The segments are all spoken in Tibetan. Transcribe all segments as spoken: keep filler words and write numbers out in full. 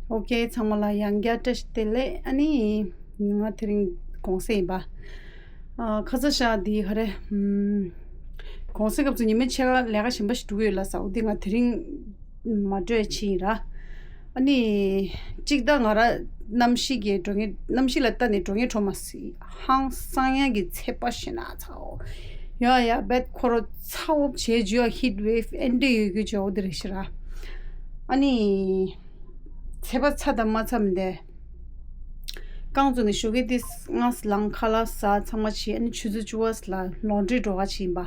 ཨོ་ཁེ། ཚང་མ་ལ་ཡང་བསྐྱར་བཀྲ་ཤིས་བདེ་ལེགས། ཨ་ནི་ང་དེ་རིང་གུང་སེང་ཡིན་པ། ཨ། ཁ་ཚ་ཞག་འདི་ག་རེ། ཨམ། གུང་སེང་སྐབས་སུ་ཉི་མ་ཕྱེད་ཀ་ལས་ཀ་གཞན་པ་ཞིག་འགྲོ་གི་ཡོད་ལབ་ས། འོ་འདི་ང་དེ་རིང་མ་འགྲོ་ཡ་ཕྱིན་ཡིན་ར། ཨ་ནི་གཅིག་ད་ང་ར་གནམ་གཤིས་ཀྱི་འགྲོ་ངེས། གནམ་གཤིས་ལ་ལྟ་ནས་འགྲོ་ངེས་འགྲོ་མ་སྲིད། ཧང་སང་ཡ་གི་ཚད་པ་ཞེ་ན་ཚ་བོ། ཡ་ཡ་བད་ཁོ་རོ་ཚ་བོ་བྱས་རྒྱུ་ཡ། ཧིཊ་ཝེབ་ཨེ་འདྲ་ཡོད་རྒྱུ་བྱས་འོ་འདི་རེད་ཤི་ར། ཨ་ནི་ཚད་པ་ཚ་དང་མ་ཚ་མི་འདི། རྐང་བཙུགས་ནས་ཞོགས་ཀས་དེ་སྔ་ལངས། ཁ་ལག་ཟ། ཚང་མ་བྱས། ཨ་ནི་ཆུ་ཚོད་བཅུ་པ་ལ་ལོན་ཌི་རི་འགྲོ་ག་ཕྱིན་པ།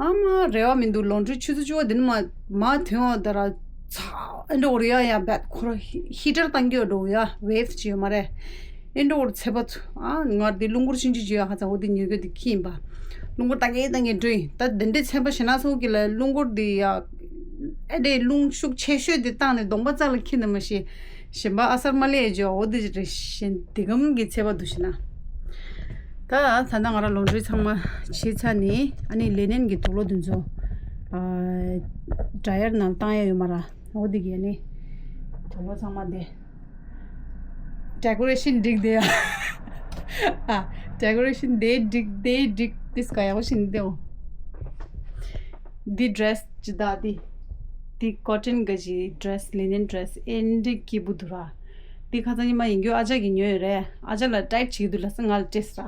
ཨ་མ་རེ་བ་མི་འདུག་ལོན་ཌི་རི་ཆུ་ཚོད་བཅུ་པ་འདི་ནི་མ་མ་ཐོན་བ་ད་ར་ཚ། ཨེ་འདྲ་འོ་རེ་ཡ་ཡ་བད་ཁོ་ར་ཧི་ཧི་ཊར་བཏང་གི་ཡོད་འགྲོ་ཡ། ཝེབ་ཅི་ཡོད་མ་རེད། ཨེ་འདྲ་འོ་རེ་ཚད་པ་ཚ། ཨ་ང་འདི་རླུང་འཁོར་ཆུང་ཆུང་ཅིག་ཡོད། ཧ་ཚ་འོ་འདི་ཉོ་གི་འདི་ཁྱི་ཡིན་པ། རླུང་འཁོར་བཏང་གི་བཏང་གི་འགྲོ་ཡིན། ད་འདི་འདྲའི་ཚད་པ་ཞེ་ན་ཚ་བོ་གི་ལ་རླུང་འཁོར་འདི་ཡ། ཨེ་འདྲའི་རླུང་ཤུགས་ཆེ་ཤོས་འདི་བཏང་ནས་གདོང་པ་རྩ་ལ་འཁྱེར་ནས་མ་ཤེས། གཞན་པ་ཨ་གསར་མ་ལས་ཡ་ཇོ་འོ་འདི་རེད། གཞན་འདི་གམ་གི་ཚད་པ་འདུག་ཤི་ན། ད་ད་ལྟ་ང་ར་ལོན་ཌི་རི་ཚང་མ་བྱས་ཚར་ནས། ཨ་ནི་ལི་ནན་གྱི་དུག་ལོག་འདི་ཚོ། ཨ། ཌ་ཡར་ནང་བཏང་ཡ་ཡོད་མ་ར། འོ་འདི་གི་ཨ་ནི་དུག་ལོག་ཚང་མ་འདི། ཌེ་ཀོ་རེ་ཤན་འགྲིག་འདི་ཡ། ཨ། ཌེ་ཀོ་རེ་ཤན་འདི་འགྲིག་འདི་འགྲིག་འདི་སྐ་ཡག་པོ་ཤིན་འདི་འོ། འདི་ཌི་རེ་སི་ཇི་ད་འདི། འདི་ཀོ་ཊོན་ག་ཇི་ཌི་རེ་སི། ལི་ནན་ཌི་རེ་སི་ཨེ་འདྲ་སྐྱིད་པོ་འདུག་ར། འདི་ཁ་སང་ཉི་མ་ཡིན་རྒྱུ་ཨ་ཅག་གིས་ཉོས་ཡོད་རེད། ཨ་ཅག་ལ་ཊའིཊ་བྱེད་ཀྱི་འདུག་ལབ་ས་ང་ལ་སྤྲད་ས།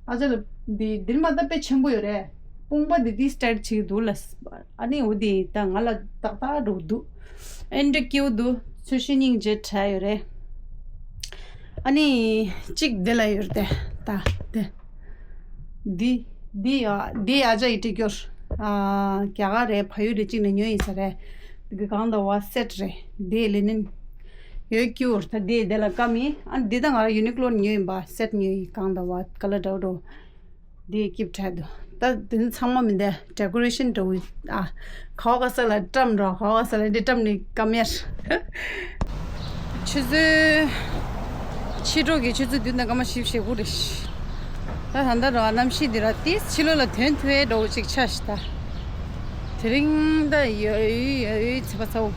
ཨ་ཅག་ལ་འདི་འདིར་མ་ད་དཔེ་ཆེན་པོ་ཡོད་རེད། དཔུང་པ་འདི་ཏིས་ཊའིཊ་བྱེད་ཀྱི་འདུག་ལབ་ས། ཨ་ནི་འོ་འདི་ད་ང་ལ་ཏག་ཏག་འགྲོ་གི་འདུག་ཨེ་འདྲ་སྐྱིད་པོ་འདུག་ཚོས་ཤིང་སྙིང་རྗེ་དྲག་ཡོད་རེད། ཨ་ནི་གཅིག་འདི་ལ་ཡོད་རེད་དེ། ད་དེ། འདི། འདི་ཡ། འདི་ཨ་ཅག་ཡི་སྤྲད་རྒྱུར། ཨ། རྒྱ་གར་རེད། ཕ་ཡུལ་རེད། གཅིག་ནས་ཉོས་ཡིན་ས་རེད། འདི་གི་གང་ལྟ་བ་སེ་ཊི་རེད། འདི་ལི་ནན་ཡོད་རྒྱུར། ད་འདི་འདི་ལ་བཀབ་ཡིན། ཨ། འདི་ད་ང་ར་ཡུ་ནི་ཀློ་ནས་ཉོས་ཡིན་པ། སེ་ཊི་ཉོས་ཡིན། གང་ལྟ་བ་ཀ་ལར་འདྲ་བོ་འདྲ་བོ། འདི་སྐྱིད་དྲག་འདུག་ད་འདི་ཚང་མ་མི་འདི་ཌེ་ཀོ་རེ་ཤན་འདྲ་བོ། ཨ། ག་བ་ག་ས་ལ་བཀྲམ་འགྲོ། ག་བ་ག་ས་ལ་འདི་བཀྲམ་ནས་བཀབ་ཡ། ཆུ་ཚོད། ཕྱི་དྲོ་གི་ཆུ་ཚོད་བདུན་དང་སྐར་མ་བཞི་བཅུ་ཞེ་དགུ་རེད། ད་ད་ལྟ་ར་གནམ་གཤིས་འདི་ར་ཏིས་ཕྱི་ལོགས་ལ་ཐོན་ཐུབ་ཡས་འདྲ་བོ་ཅིག་ཆགས་ཤི་ད། དེ་རིང་ད་ཡོད་ཡོད་ཚེ་པ་ཚ་བོ།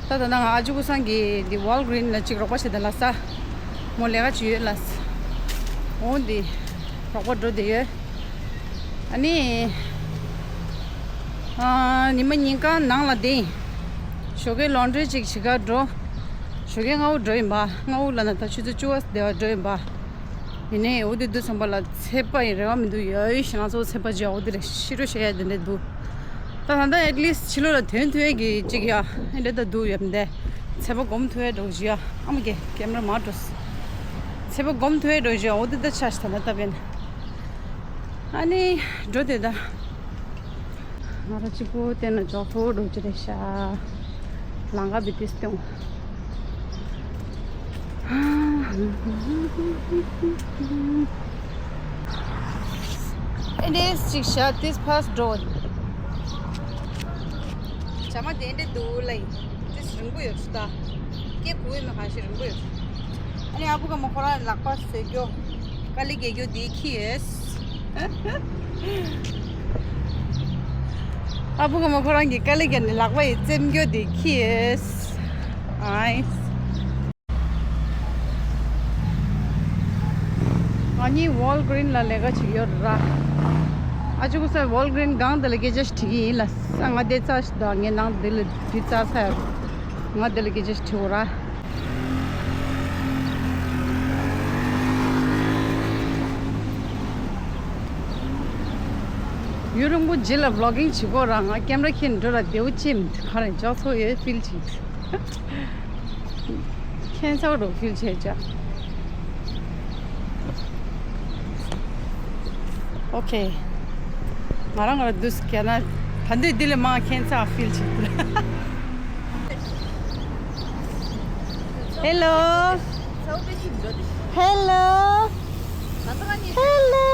ད་ད་ལྟ་ང་ཨ་ཅོ་ཀུ་སང་གི་འདི་ཝོལ་གི་རིན་ལ་ཅིག་རོགས་པ་བྱེད་ད་ལ་ས། མོ་ལས་ཀ་ཅིག་ཡོད་ལ་ས། འོ་འདི་རོགས་པ་འགྲོ་བསྡད་ཡོད། ཨ་ནི། ཨ། ཉི་མ་ཉིན་གང་ནང་ལ་བསྡད་ཡིན། ཞོགས་ཀས་ལོན་ཌི་རི་ཅིག་བྱེད་གར་འགྲོ། ཞོགས་ཀས་སྔ་པོ་འགྲོ་ཡིན་པ། སྔ་པོ་ལབ་ན་ད་ཆུ་ཚོད་བཅུ་པ་དེ་བ་འགྲོ་ཡིན་པ། ཡིན་ནའི་འོ་དེ་འདུག་བསམ་པ་ལ་ཚད་པ་ཡི་རེ་བ་མི་འདུག་ཡ་ཡི་ཞེ་ན་ཚོ་ཚད་པ་བརྗེ་འོ་དེ་རེད། ཤི་རོ་ཤི་ཡ་དེ་འདྲ་འདུག་ད་ད་ལྟ་ཨེ་ཊི་ལིསྚ་ཕྱི་ལོགས་ལ་ཐོན་ཐོན་གི་ཅིག་ཡ་ཨེ་འདྲ་ད་འདུག་ཡ་མི་འདས། ཚད་པ་སྒོམ་ཐུབ་ཡ་འགྲོ་བཞི་ཡ། ཨ་མ་གེ་ཀེམ་ར་མ་འགྲོ། ཚད་པ་སྒོམ་ཐུབ་ཡ་འགྲོ་བཞི་ཡ་འོ་དེ་ད་ཆ་ཤི་ད་ན་ད་བན། ཨ་ནི་འགྲོ་དེ་ད། ང་རང་གཅིག་པུ་བལྟས་ན་ཅོག་ཐོ་འགྲོ་གི་རེད་ཤག་ལང་ཀ་བི་ཏིས་སྟོང་། ཨེ་འདྲས་ཅིག་ཤག་ཏིས་ཕར་འགྲོ། བྱ་མ་དེ་འདྲས་འདུག་ལ་ཡིན། ཏིས་རིང་པོ་ཡོད་ཤག་ད། སྐད་གོ་ཡི་མི་གང་ཞིག་རིང་པོ་ཡོད། ཨ་ནི་ཨ་བུ་ག་མོ་ཁོ་རང་ལག་པ་བཟོས་རྒྱུ། དཀའ་ལས་རྒྱག་རྒྱུ་དེ་ཁྱི་ཡོད། ཨ་བུ་ག་མོ་ཁོ་རང་གི་དཀའ་ལས་རྒྱག་ནས་ལག་པ་ཡི་བཙེམ་རྒྱུ་དེ་ཁྱི་ཡོད། ཨའི། ང་གཉིས་ཝོལ་གི་རིན་ལ་ལས་ཀ་བྱེད་ཀྱི་ཡོད་ར། ཨ་ཅོ་ཀུ་སར་ཝོལ་གི་རིན་སྒང་དེ་ལ་སྐད་ཆ་ཞིག་དྲི་གི་ཡིན་ལ། ས་ང་དེ་རྩ་ཞིག་དང་ངའི་ནང་དེ་ལ་དེ་རྩ་ས་ཡོད། ང་དེ་ལ་སྐད་ཆ་ཞིག་དྲི་འོ་ར། ཡུན་རིང་པོ་རྗེས་ལ་ཝི་ལོག་གིང་བྱེད་དགོས་ར། ང་ཀེམ་ར་འཁྱེར་འགྲོ་ར་བདེ་བོ་ཅིག་མི་འདུག་ག་རེ་ཅོག་ཚོ་ཡོད་ཕིལ་བྱེད། ཁྱད་མཚར་རུ་ཕིལ་བྱེད་ཅག་ཨོ་ཁེ། ང་རང་ང་རང་འདུག་སེ་བསྐྱལ་ན་ད་འདོད་འདི་ལས་མང་ཁྱད་མཚར་ཕིལ་བྱེད། ཧེ་ལོ། ཧེ་ལོ། ཧེ་ལོ།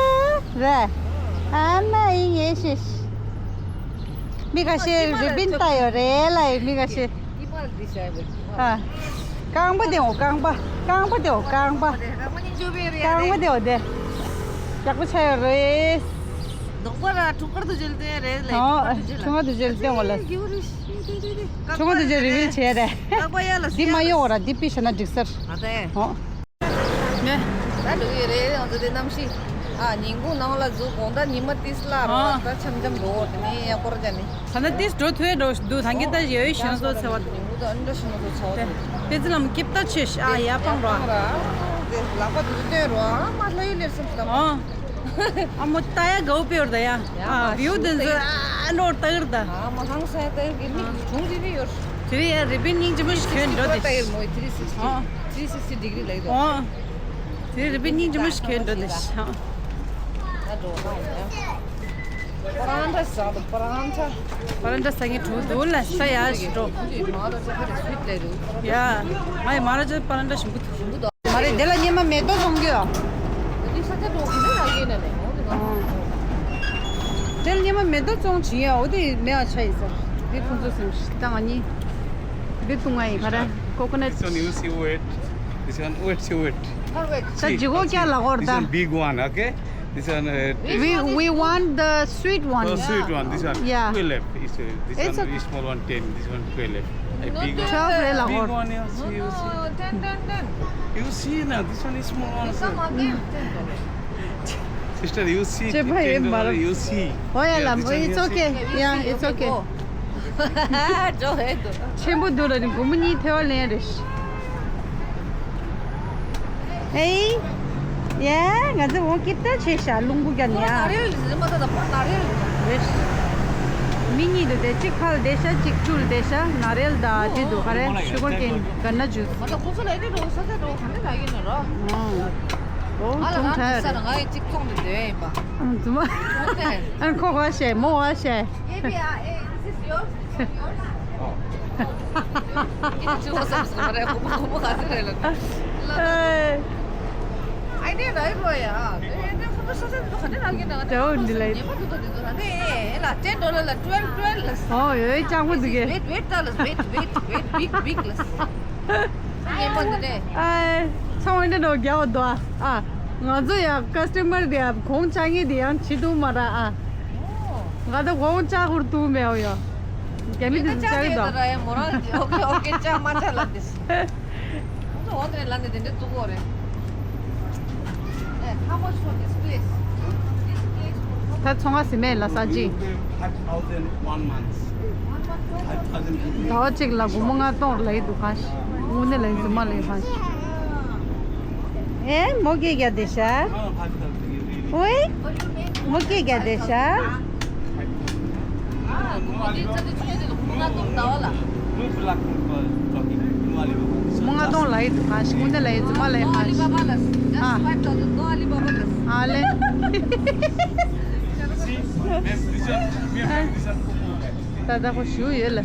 ར། ཨ་མ་ཡིན་ངེས་ཤེས། མི་ཁ་ཤས་རི་བིན་ལྟ་ཡོད་རེད་ལ་ཡི་མི་ཁ་ཤས། ཨ། རྐང་པ་དེ་འོ་རྐང་པ། རྐང་པ་དེ་འོ་རྐང་པ། རྐང་པ་དེ་འོ་དེ། ཡག་པོ་ཆགས་ཡོད་རེད། ནོག་པ་ལ་ཁྲུང་ཁར་དུ་འཇལ་དེ་རེད་ལ། ཨོ། ཁྲུང་ཁར་དུ་འཇལ་དེ་འོ་ལ། ཁྱོད་ཚོ་ཅིག་རི་བིལ་བྱས་རེད། ལག་པ་ཡར་ལ་འདི་མ་གཡོ་བ་ར། འདི་པི་ཤ་ན་འགྲིག་སར། ཨ་ད་ཨེ། ཨོ། ནས། ད་འགྲིག་གི་རེད། ང་ཚོ་དེ་གནམ་གཤིས། ཨ་ཉིན་གུང་ནང་ལ་འཛུལ་གོང་ད་ཉི་མ་ཏིས་ལ་རོ། ཨ་ད་འཆམ་འཆམ་འགྲོ་འོ་དེ་ནས་ཡ་སྐོར་རྒྱ་ནི། ད་ནི་ཏིས་འགྲོ་ཐུའི་འགྲོ་འདུག་ད་གི་ད་ཡོད་ཤིང་བཟོ་ཚེ་བ། ཉིན་གུང་ད་ཨ་འདྲ་ཤིང་བཟོ་ཚེ་བ། ཏེ་ཙི་ལམ་ཀིབ་ད་ཆེ་ཤ་ཨ་ཡ་པང་རོ། ཨ་དེ་ལག་པ་དེ་ཚོ་སྟོན་རོ། ཨ་མ་ལྷ་ཡུལ་ལེར་སེམས་སུ་ལ། ཨོ། ཨ་མོ་ཏ་ཡ་གའུ་པེ་ཡོར་ད་ཡ། ཨ་བིའུ་དེ་ཚོ་ཨ་ནོར་ཏ་གིར་ད། ཨ་མ་ཧང་སང་ཏ་གིར་གི་མིག་གི་བྱུང་རི་རི་ཡོར། དེ་རིང་ཡ་རི་བིན་སྙིང་རྗེ་མོ་ཞིག་གྱོན་འགྲོ་དེ། ཏ་གིར་མོ་ཐི་རི་སིག་སི་ཏི། ཨོ། ཐི་རི་སིག་སི་ཏི་ཌི་གི་རི་ལེགས་དོ། ཨོ། དེ་རི་བིན་སྙིང་རྗེ་མོ་ཞིག་གྱོན་འགྲོ་དེ་ཤ། ད་འགྲོ་ཧང་ཡ། པ་རང་ཏྲ་ཟ་དོ་པ་རང་ཏྲ། པ་རང་ཏྲ་ཟ་ངེས་འགྲོ་འདུག་ལ་ས་ཡ་ཞིག་འགྲོ། ཡ། ང་ཡི་མ་ར་ཅ་པ་ར་ཏྲ་ཞིམ་པོ་འདུག་མ་རེད། དེ་ལ་སྙེ་མ་མེ་ཏོག་བཙོང་རྒྱུ། འདི་ས་ཆ་འགྲོ་གི་ནི་ར་ཡོད་ནས་ནས་འོ་དེ་ག་དེ་ལ་སྙེ་མ་མེ་ཏོག་བཙོང་བྱིན་ཡ། འོ་དེ་མེ་བ་ཆ་ཡིན་ས། དེ་ཁོང་ཚོ་སེམས་ཤིག་ད་ང་གཉིས་དེ་བཏུང་ང་ཡིན་ག་རེ། Coconut. This one you see wet. This one wet, see wet. ད་ཇི་གོ་ཀྱ་ལ་གོར་ད། This one big one, okay? This one, uh, we, we want the sweet one. Oh, sweet one. This one, yeah. Twelve. It's, uh, this one is small one, ten. This one, twelve. A big one. Twelve. Big one, you see, you see. Ten, ten, ten. You see now, this one is small one. This one again, ten dollar. Sister, you see, ten dollar, you see. Oh, yeah, it's okay. Yeah, it's okay. ཆེན་པོ་འདུག་ལ་ནི་སྒོར་མོ་གཉིས་ཐེ་བ་ལེན་རེད། ཨེ། ཡ། ང་ཚོ་འོང་ཀིབ་ཏ་ཆེ་ཤ་རླུང་བུ་རྒྱ་ནི་ཨ། ནཱ་རེལ་ཟེར་མ་ད་ད་ཕ་ནཱ་རེལ། རེད། མི་གཉིས་འདུག་དེ་གཅིག་ཕར་བསྡད་ཤ་གཅིག་ཚུར་བསྡད་ཤ་ནཱ་རེལ་ད་དེ་འདུག་ག་རེ་ཤུ་གར་ཀེན་ག་ན་ཇུས། ང་ད་ཁོ་ཚོ་ལ་ཨེ་འགྲོ་ས་ཆ་འགྲོ་ག་ནས་ལ་ཡིན་ན་རོ། ཨོ་ཨ་ལ་ཐུང་ཐར། ང་ཡི་གཅིག་ཚོང་དུ་སྡོད་ཡིན་པ། ཨ་ཙུ་མ། ཨ་ཁོ་ག་ཤེ་མོ་ག་ཤེ། Maybe, uh, eh, is this yours? This one yours? Oh. Ini cuma saya sebenarnya aku mau mau kasih rela. I didn't know, boy. Ah, eh, eh, kamu susah tu kan lagi nak. Jauh ni lah. Dia pun tu tu tu. Ada, eh, lah, ten dollar lah, twelve, twelve lah. Oh, ya, cakap tu ke? Wait, wait, lah, wait, wait, wait, big, big lah. ཚང་མ་འདི་འདྲ་རྒྱག་འདུག་ཨ། ང་ཚོ་ཡང་ཀ་སི་ཊ་མར་དེ་ཡང་གོང་ཆག་ངེས་དེ་ཡང་བྱེད་ཐུབ་མ་ར་ཨ། ང་ཚོ་གོང་ཆག་ཁུར་ཐུབ་མེད་འོ་ཡ། རྒྱ་མི་དེ་ཚོ་ཆག་གི་འདུག་ཨོ་ཀེ་ཨོ་ཀེ་ལབ་ནས་དེ་འདྲ་བཙུགས་གོ་རེད། How much for this place? This place for ད་ཚོང་ཁ་ཟིན་མེད་ལ་ས་ཅི། Five thousand one month. Five thousand. ཟླ་བ་གཅིག་ལ་སྒོར་མོ་ལྔ་སྟོང་ལ་ཡི་འདུག་ག་དངོས་གནས་ལ་ཡི་རྫུན་མ་ལ་ཡི་ག་ཨེ་མོ་སྐད་རྒྱག་བསྡད་ཤག་ཨོའི། མོ་སྐད་རྒྱག་བསྡད་ཤག་མོ་ལྔ་སྟོང་ལ་ཡི་འདུག་ག་དངོས་གནས་ལ་ཡི་རྫུན་མ་ལ་ཡི་ག་ཨ་ལེ། ད་ལྟ་ཁོ་ཞུ་ཡོད་ལ།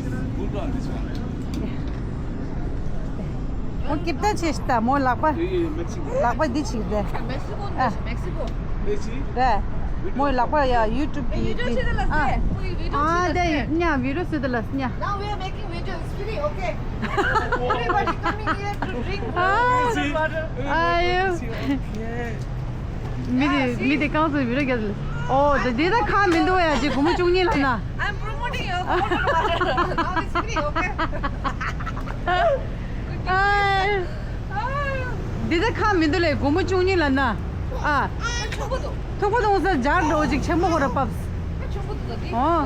ཨོ་ཀིབ་ཏ་ཆེ་ཤི་ད་མོ་ལག་པ། ལག་པ་འདི་ཆིག་དེ། ཨ། རེད། མོ་ལག་པ་ཡ་ཡུ་ཊུབ་གི་འདི། ཨ། ཨ་དེ་ཉ་བི་རོ་སི་ད་ལ་ཉ། Now we are making video. It's free, okay? Everybody coming here to drink water, water. ཨ་ཡོ། མི་དེ་མི་དེ་རྐང་ཚོ་བི་རོ་རྒྱབ་ལ། ཨོ་དེ་དེ་ད་ཁ་མི་འདུག་ཡ་ཅིག་སྒོར་མོ་བཅུ་གཉིས་ལ་ན། I'm promoting your water, water. Now it's free, okay? ཨ། འདི་ད་ཁ་མི་འདུག་ལས་སྒོར་མོ་བཅུ་གཉིས་ལ་ན། ཨ། ཐུག་པ་འདུག་ཐུག་པ་འདུག་ས་སྦྱར་འགྲོ་ཅིག་ཆེན་པོ་ཁོ་ར་ཕབ། ཨོ།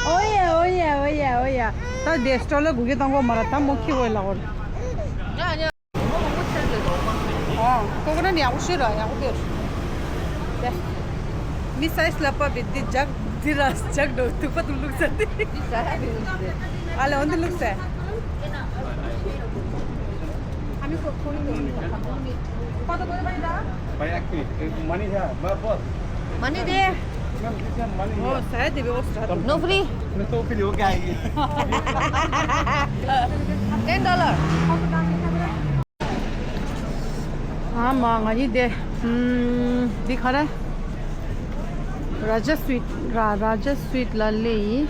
ཨོ་ཡ་ཨོ་ཡ་ཨོ་ཡ་ཨོ་ཡ། ད་དེ་སི་ཊོལ་ལ་སྒུག་གི་བཏང་གོ་མ་ར་ད་མོ་ཁི་འོས་ལ་འོར། ཨོ། ཀོ་ཀོ་ནཊ་ཡག་པོ་ཤོད་ར་ཡག་པོ་སྟེར། མི་སའི་ཛི་ལ་པ་བི་འདི་ཇག་འདི་ར་ཇག་འགྲོ་ཐུག་པ་དུ་བླུགས་ས་དེ། ཨ་ལེ་འོ་འདི་བླུགས་ས། Money there. Ma'am, this one money here. Oh, saya dia bos. No free. No free, okay. Ten dollar. ཨ་མ་ང་གཉིས་དེ། ཨམ། འདི་ག་རེ། རཱ་ཇ་སུ་ཝིཊ་ར་རཱ་ཇ་སུ་ཝིཊ་ལ་སླེབས་ཡིན།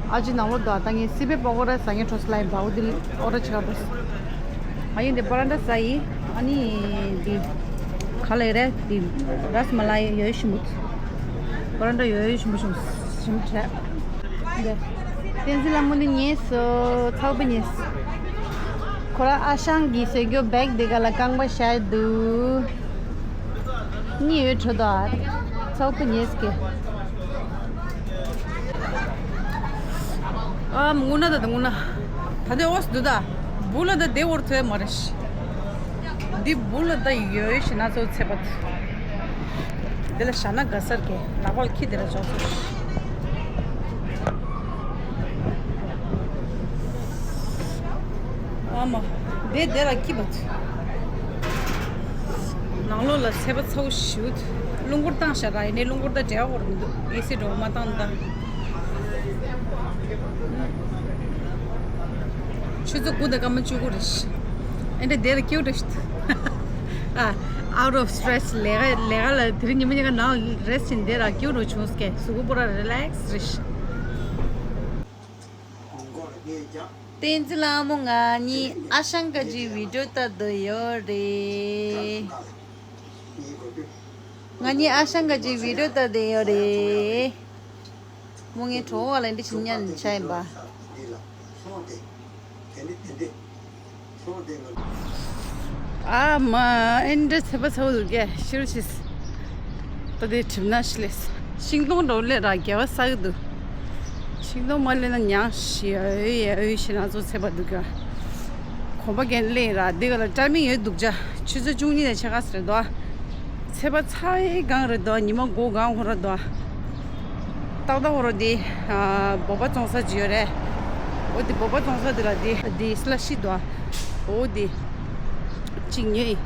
ཨ་ཅེ་ནང་ལོགས་དང་ད་ངས་སི་པེ་པ་ཀོ་ར་ཟ་ངས་འཕྲོ་སི་ལ་ཡིན་པ་འོ་འདི་ཨོ་ར་བྱེད་ག་འགྲོ། ཨ་ཡིན་དེ་པ་ར་འདྲ་ཟ་ཡིན། ཨ་ནི་འདི་ག་ལ་ཡི་རེད་འདི་རཱས་མ་ལ་ཡི་ཡོད་ཤི་མུད། པ་ར་འདྲ་ཡོད་ཤི་མུད་ཤི་མུད་ཤི་མུད་བྱས། འདི། བསྟན་འཛིན་ལྷ་མོ་ནི་ཉེས་སོ། ཚགས་པ་ཉེས། ཁོ་རང་ཨ་ཞང་གི་བཟོས་རྒྱུ་བེག་འདི་ག་ལ་རྐང་པ་བཞག་འདུག་གཉིད་ཡོད་འགྲོ་ད། ཚགས་པ་ཉེས་ཀྱི། ཨ་མ་དངོས་གནས་ད་ད་དངོས་གནས། ད་དེ་འོ་སི་འདུག་ད། སྦུག་ལ་ད་དེ་འོར་ཐོས་མ་རེད་ཤི། འདི་སྦུག་ལ་ད་ཡོད་ཤི་ན་ཚོ་ཚེ་པ། འདི་ལ་བཞག་ན་དགའ་སར་གི་ལག་པ་ལ་ཁྱི་དེ་ལ་འཇོག་ཚོ། ཨ་མ། དེ་དེ་ལ་ཁྱི་པ། ནང་ལོགས་ལ་ཚེ་པ་ཚ་བོ་ཞུ། རླུང་འཁོར་བཏང་ཤག་ར་ཡིན་ནའི་རླུང་འཁོར་ད་འབྲེལ་བ་འཁོར་མི་འདུག་ཨེ་སི་འགྲོ་མ་བཏང་ད། ཆུ་ཚོད་དགུ་དང་སྐར་མ་བཅུ་དགུ་རེད། ཨེ་འདྲ་དེ་ལ་སྐྱིད་རེད། ཨ། out of stress ལས་ཀ་ལས་ཀ་ལ་དེ་རིང་ཉི་མ་གཉིས་ཀ་ནང་རེ་སི་ཊི་བྱས་ནས་དེ་ལ་སྐྱིད་རུ་བྱུང་སྐད་གཟུགས་པོ་པོ་ར་རི་ལེག་སི་རེད། བསྟན་འཛིན་ལྷ་མོ་ང་གཉིས་ཨ་ཞང་ག་ཅིག་བི་ཌིའོ་ལྟ་འདོད་ཡོད་རེད། ང་གཉིས་ཨ་ཞང་ག་ཅིག་བི་ཌིའོ་ལྟ་འདོད་ཡོད་རེད། མོ་ངའི་གྲོགས་པོ་བ་ལ་འདི་བྱིན་ཉན་ཆ་ཡིན་པ། ཨ་མ། ཨེ་འདྲ་ཚེ་པ་ཚ་བོ་འདུག་གས་ཤི་རུ་ཤིས། ད་དེ་གྲིབ་ན་ཤི་ལེས། ཤིང་སྡོང་འགྲོ་ལས་ར་རྒྱལ་བ་ས་གི་འདུག་ཤིང་སྡོང་མ་ལས་ན་ཉང་ཤི་ཨོ་ཡ་ཨོ་ཤི་ན་ཚོ་ཚེ་པ་འདུག་གས། གོམ་པ་རྒན་ལས་ར་འདི་ག་ལ་ཊའི་མིང་ཡོད་འདུག་ཅ། ཆུ་ཚོད་བཅུ་གཉིས་ནས་ཕྱེད་ཀ་ཟེར་དོ། ཚེ་པ་ཚ་བའི་སྒང་རེད་དོ། ཉི་མ་དགུ་སྒང་ཧོ་ར་དོ། ཏག་ཏག་ཧོ་ར་དེ། ཨ། བོད་པ་བཙོང་ས་ཅི་ཡོད་རེད། འོ་དེ་བོད་པ་བཙོང་ས་དེ་ལ་དེ་དེ་སི་ལ་ཤི་དོ། འོ་དེ། གཅིག་ཉོས།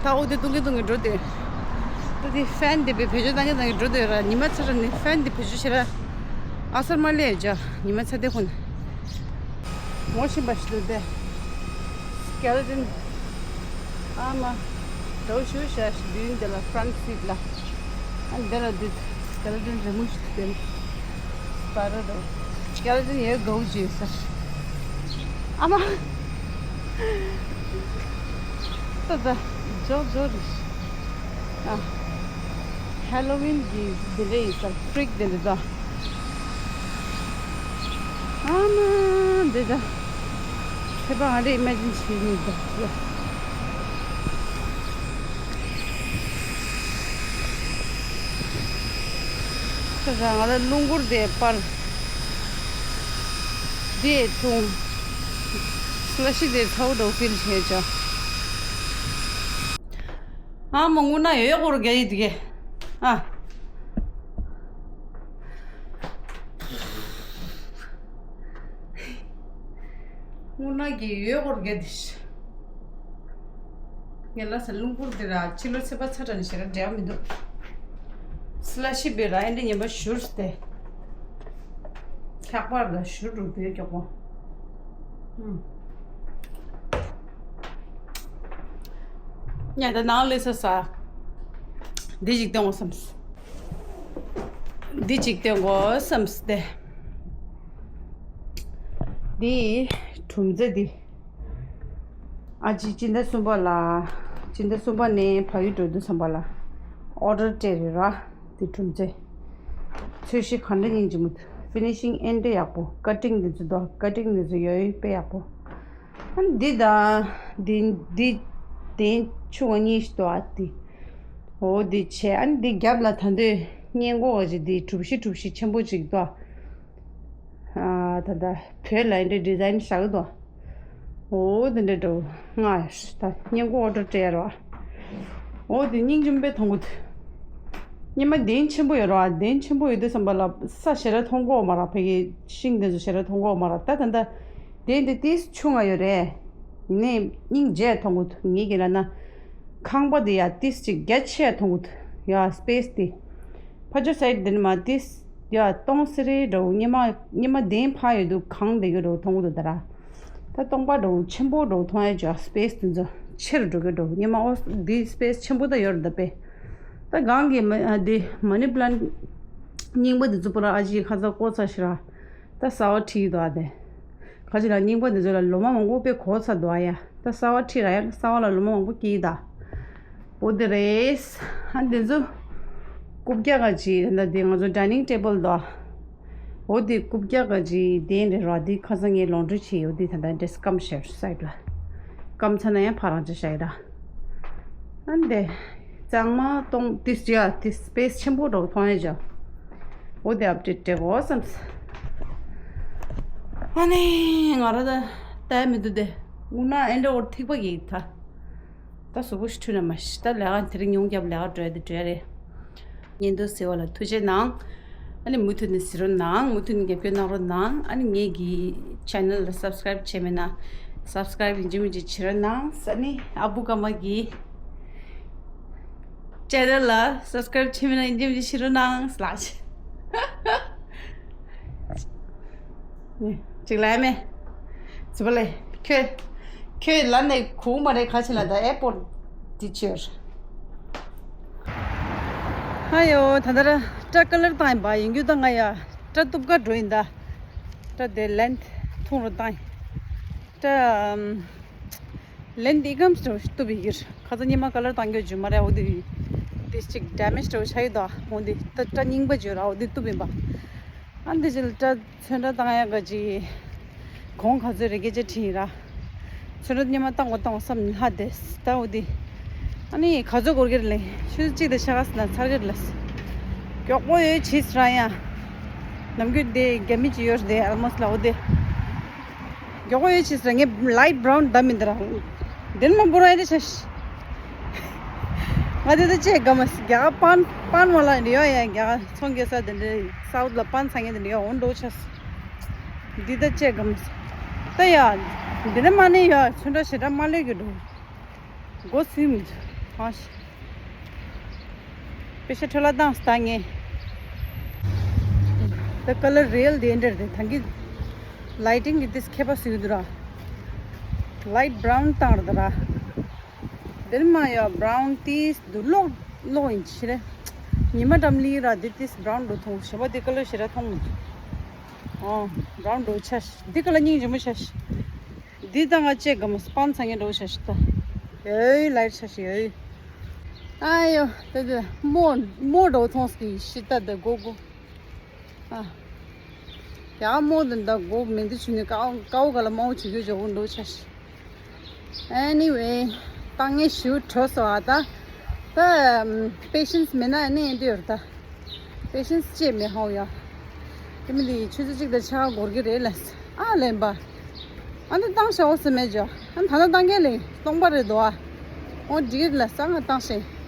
ད་འོ་དེ་བཏུང་གིན་བཏུང་གིན་འགྲོ་དེ། ད་དེ་ཕེན་དེ་བེད་སྤྱོད་བཏང་གིན་བཏང་གིན་འགྲོ་དེ་ར། ཉི་མ་ཚ་ར་ནི་ཕེན་དེ་བེད་སྤྱོད་བྱེད་ར། ཨ་སར་མ་ལས་ཡོད་ཅ། ཉི་མ་ཚ་དེ་ཁོ་ན། ངོ་ཤེས་པ་ཞིག་འདུག་སྟེ། སྐེ་ལེ་ཊོན། ཨ་མ། འདྲ་བོ་ཞེ་པོ་ཞིག་འདུག་འདི་ལ་ཕ་རན་སི་སིཊ་ལ། ཨ་འདི་ལ་འདི་སྐེ་ལེ་ཊོན་རི་མོ་ཞིག་འདུག་སྟེ། སྤ་རོ་འདྲ་བོ། སྐེ་ལེ་ཊོན་ཡོད་དགའ་བོ་བྱོས་ས། ཨ་མ། ད་ད། འཇོག་འཇོག་རེད། ཨ། ཧེ་ལོ་ཝིན་གྱི་འདི་འདྲ་ཡིན་ས། ཊི་རིག་འདི་འདྲ་དང་། ཨ་མ་འདི་ད། ཁྱེད་པ་ང་རེ་ཨི་མེ་ཇིན་བྱེད་ནི་ད། ཁྱེད་ད་ང་ལ་རླུང་འཁོར་དེ་པར། དེ་འཐུང་། སི་ལ་ཤི་དེ་ཚ་བོ་འདྲ་བོ་ཕིལ་བྱས་ཅག་ཨ་མ་དངོས་གནས་ཡོད་སྐོར་རྒྱ་ཡིག་དེ་གས། ཨ། དངོས་གནས་ཀྱི་ཡོད་སྐོར་རྒྱ་དེ། ངས་ལ་ས་རླུང་འཁོར་དེ་ར་ཕྱི་ལོ་ཚེས་པ་ཚ་དྲགས་ནས་ཞེ་དྲག་འབྲེལ་བ་མི་འདུག་སི་ལ་ཤི་བེ་ར་ཨེ་འདྲ་ཉན་པ་ཞུར་སྟེ། ལྷག་པར་ལ་ཞུར་རུ་བེ་མགྱོགས་པོ། ཨུམ། ཉལ་ད་ནང་ལས་ས་ས། འདི་ཅིག་སྟོན་དགོས་བསམས། འདི་ཅིག་སྟོན་དགོས་བསམས་ཏེ། འདི་གྲུམ་ཙེ་འདི། ཨ་ཅེ་སྤྱི་ཟླ་གསུམ་པ་ལ། སྤྱི་ཟླ་གསུམ་པ་ནས་ཕ་ཡུལ་འགྲོ་དུས་ཙམ་པ་ལ། ཨོ་ཌར་སྤྲད་རེད་ར། འདི་གྲུམ་ཙེ། ཚོས་གཞི་ག་འདྲ་སྙིང་རྗེ་མོ། ཕི་ནི་ཤིང་ཨེ་འདྲ་ཡག་པོ། ཀ་ཊིང་འདི་ཚོ་དོ། ཀ་ཊིང་འདི་ཚོ་ཡོད་ཡོད་དཔེ་ཡག་པོ། ཨ་ནི་འདི་དང་། འདི་འདི་གདན་ཆུང་བ་གཉིས་ཤིག་འདུག་ཨ་འདི། འོ་འདི་བྱས། ཨ་ནི་འདི་རྒྱབ་ལ་ད་འདོད་སྔས་མགོ་བ་ཅིག་འདི་གྲུ་བཞི་གྲུ་བཞི་ཆེན་པོ་ཅིག་འདུག་ཨ། ཨ་ད་ད་བོད་ལ་འདི་འདྲའི་ཌི་ཛའིན་བཞག་གི་འདུག་འོ་འདི་འདྲ་འདྲ་བོ་ལྔ་ཡོད་ད། སྔས་མགོ་ཨོ་ཌར་སྤྲད་ཡ་རོ། འོ་འདི་སྙིང་རྗེ་མོ་དཔེ་མཐོང་གི་འདུག་སྔས་མ་གདན་ཆེན་པོ་ཡོད་རོ། གདན་ཆེན་པོ་ཡོད་དུས་ཙམ་པ་ལ་ས་ཞེ་དྲག་མཐོང་གི་ཡོད་མ་རེད། ཕ་གི་ཤིང་དེ་ཚོ་ཞེ་དྲག་མཐོང་གི་ཡོད་མ་རེད། ད་ད་ད་གདན་དེ་ཏིས་ཆུང་ང་ཡོད་རེད། ཡིན་ནའི་སྙིང་རྗེ་མཐོང་གི་འདུག་ངེད་ཀྱི་ལ་ན། ཁང་པ་དེ་ཡ་ཏིས་ཅིག་རྒྱ་ཆེ་མཐོང་གི་འདུག་ཡ་སི་པེ་སི་དེ། ཕ་ཇོ་སའིཌ་དེ་ནི་མ་ཏིས་ཡ་སྟོང་སེ་རེ་འདྲ་བོ། སྔས་མ་སྔས་མ་གདན་ཕ་ཡོད་དུས་གང་བསྡད་ཀྱི་འདྲ་བོ་མཐོང་གི་འདུག་ད་ར། ད་སྟོང་པ་འདྲ་བོ་ཆེན་པོ་འདྲ་བོ་མཐོང་ཡ་ཅོ། སི་པེ་སི་དེ་ཚོ་ཆེ་རུ་འགྲོ་གི་འདྲ་བོ། སྔས་མ་ཨོ་དེ་སི་པེ་སི་ཆེན་པོ་ད་ཡོད་རེད་ད་པེ། ད་གང་གི་མ་ཨ་དེ་མ་ནི་པ་ལན་རྙིང་པ་དེ་ཚོ་པོ་ར་ཨ་ཅེ་ཁ་ཚ་ཀོ་ཚ་ཤི་ར། ད་གསར་པ་ཁྲིད་ཀྱི་འདུག་ཨ་དེ། ག་ཅི་ལ་རྙིང་པ་འདི་ཚོ་ལ་ལོ་མ་མང་པོ་དཔེ་གོ་ཚར་འདུག་ཨ་ཡ། ད་གསར་པ་ཁྲིད་ར་ཡ། གསར་པ་ལ་ལོ་མ་མང་པོ་སྐྱེས་ད། འོ་དེ་རེད། ཨ་འདི་ཚོ་རྐུབ་བཀྱག་ག་ཅི་ད་འདི་ང་ཚོ་ཌའི་ནིང་ཊེ་བལ་འདུག་ཨ། འོ་དེ་རྐུབ་བཀྱག་ག་ཅིག་དེ་འདྲ་ར་དེ་ཁ་སང་ངས་ལོན་ཌི་རི་བྱས་ཡོད་དེ་ད་ལྟ་འདྲེས་སྐམ་ཤར་སའིད་ལ། སྐམ་ཚ་ན་ཡང་ཕ་རང་ཅི་ཤ་ཡི་ར། ཨ་འདི། གཙང་མ་གཏོང་ཏིས་ཡ་ཏིས་སི་པེ་སི་ཆེན་པོ་འགྲོ་མཐོང་ཡ་ཇ། འོ་དེ་ཨབ་ཌེཊ་སྤྲད་དགོས་བསམས། ཨ་ནི་ང་ར་ད་ལྟ་མི་འདུག་དེ། དབུ་ན་ཨེ་འདྲ་འོར་ཐིགས་པ་གི་ད། ད་གཟུགས་པོ་ཞིག་འཁྲུད་ན་མ་ཤི་ད་ལས་ཀ་དེ་རིང་ཉུང་རྒྱབ་ལས་ཀ་འགྲོ་ཡ་དེ་འགྲོ་ཡ་རེད། ཉན་དུ་ཟེར་བ་ལ་ཐུགས་རྗེ་གནང་། ཨ་ནི་མུ་མཐུད་ནས་གཟིགས་རོགས་གནང་། མུ་མཐུད་ནས་རྒྱབ་སྐྱོར་གནང་རོགས་གནང་། ཨ་ནི་ངེད་ཀྱི་ཆེ་ནལ་ལ་སབ་སི་ཀ་རེབ་བྱས་མེད་ན་སབ་སི་ཀ་རེབ་ཡིན་གཅིག་མིན་གཅིག་བྱེད་རོགས་གནང་། ཨ་ནི་ཨ་བུ་ཀརྨ་གི་ཆེ་ནལ་ལ་སབ་སི་ཀ་རེབ་བྱས་མེད་ན་ཡིན་གཅིག་མིན་གཅིག་བྱེད་རོགས་གནང་ལགས། ཅིག་ལ་མེ། ཟི་བ་ལེ། ཁྱོད། ཁྱོད་ལ་ནས་གུང་མ་རེད་ཁ་ཆེ་ལ་ད་ཨེ་པོར་ཊི་ཊི་ཆེར། ཧ་ཡོ་ད་ལྟ་ར་སྐྲ་ཀ་ལར་བཏང་ཡིན་པ་ཡིན་རྒྱུ་ད་ང་ཡ་སྐྲ་གཏུབ་ག་འགྲོ་ཡིན་ད། སྐྲ་དེ་ལེན་ཐུང་རུ་བཏང་ཡིན། སྐྲ་ཨམ། ལེན་འདི་ཀམ་སྟོ་སྟོ་བི་གིར་ཁ་ཚ་ཉི་མ་ཀ་ལར་བཏང་རྒྱུ་ཇུ་མ་རེད། འོ་དེ་དེ་ཅིག་ཌེ་མེཇ་སྟོ་ཆ་ཡོད་ད། འོ་དེ་ད་སྐྲ་རྙིང་པ་ཇུ་ར་འོ་དེ་སྟོ་བི་པ། ཨ་འདི་ཅིག་སྐྲ་ཚོན་ཁྲ་བཏང་ཡག་ག་ཅིག་གོང་ག་ཚོད་རེ་སྐད་ཆ་དྲིས་ར། ཚོན་ཁྲ་ཉི་མ་བཏང་གོ་བཏང་གོ་བསམ་ལྷ་དེ་ད་འོ་དེ། ཨ་ནི་ག་ཚོད་འགོར་གེར་ལེ་ཆུ་ཚོད་གཅིག་དང་ཕྱེད་ཀ་ཟིན་ན་ཚར་གེར་ལ། མགྱོགས་པོ་ཡོད་བྱིས་ར་ཡ། ནམ་རྒྱུན་དེ་རྒྱ་མི་ཅིག་ཡོད་རེད་ཨལ་མོ་སི་ལ་འོ་དེ། མགྱོགས་པོ་ཡོད་ཆེ་ཟེར་ངས་ལའིཊ་བྷ་རའུན་འདམ་མི་འདི་ར། དེ་ནི་མ་འབུར་བ་ཡིན་ཆ་ཤི། ང་དེ་ད་ཅེས་དགའ་མ་སི་རྒྱ་གར་པན་པན་ཝ་ལ་འདི་ཡོད་ཡ། རྒྱ་གར་ཚོང་རྒྱག་ས་དེ་འདྲ་སའུཐ་ལ་པན་ཚ་ངེ་དེ་འདྲ་ཡོད་འོང་འགྲོ་ཆ་སི། འདི་ད་ཅེས་དགའ་མ་སི། ད་ཡ། འདི་ནི་མ་ནི་ཡ་ཚོན་ཁྲ་ཞེ་དྲག་མ་ལས་གི་འགྲོ། སྒོ་ཚུལ་མི་འདུག་ཨ་ཤི། པེ་ཤ་འཕྲོ་ལ་བཏང་སྟ་ངས། ད་ཀ་ལར་རི་ཡལ་དེ་འདྲ་རེད། ད་གི་ལའི་ཊིང་གི་དེ་ཁྱད་པར་སུ་ཡོད་འདུག་ར། ལའིཊ་བྷ་རའུན་བཏང་རེད་ད་ར། དེར་མ་ཡ་བྷ་རའུན་ཏིས་འདུག་ལོག་ལོག་ཡིན་ཕྱི་རེད། ཉི་མ་འགྲམ་ལི་ར་དེ་ཏིས་བྷ་རའུན་འགྲོ་མཐོང་ཞེ་པོ་དེ་ཀ་ལར་ཞེ་དྲག་མཐོང་མི་འདུག་ཨོ་བྷ་རའུན་འགྲོ་ཆ་ཤི། དེ་ཀ་ལར་སྙིང་རྗེ་མོ་ཆ་ཤི། འདི་ད་ང་བཅད་དགའ་མོ་སྤང་ཚང་ངེ་འགྲོ་ཤ་ཤི་ད། ཡོའི་ལའིར་ཤ་ཤི་ཡོའི། ཨ་ཡོ་ད་ད་མོ་མོ་འགྲོ་ཐོང་སྐི་ཤི་ད་ད་གོ་གོ། ཨ། ཡ་མོ་ད་ད་གོ་མེ་འདི་ཆུ་ནི་ཀའོ་ཀའོ་ག་ལ་མའོ་ཆུ་གོ་ཇོ་གོ་འགྲོ་ཤ་ཤི། Anyway ད་ངས་ཞུ་གྲོ་སོ་ཨ་ད། ད་པེ་ཤེན་སི་མེད་ན་ཨ་ནི་འདི་ཡོད་ད། པེ་ཤེན་སི་ཅེས་མེད་ཧོ་ཡ། དེ་མི་འདི་ཆུ་ཚོད་གཅིག་དང་ཕྱེད་ཀ་འགོར་གི་རེད་ལ། ཨ་ལེན་པ། ཨ་ནི་བཏང་ཤ་འོ་སི་མེད་ཇོ། ཨ་ནི་ད་ལྟ་བཏང་གི་ལེ་སྟོང་པ་རེད་དོ་ཨ། འོ་འགྲིག་གི་ལ་ས་ང་བཏང་ཤེ།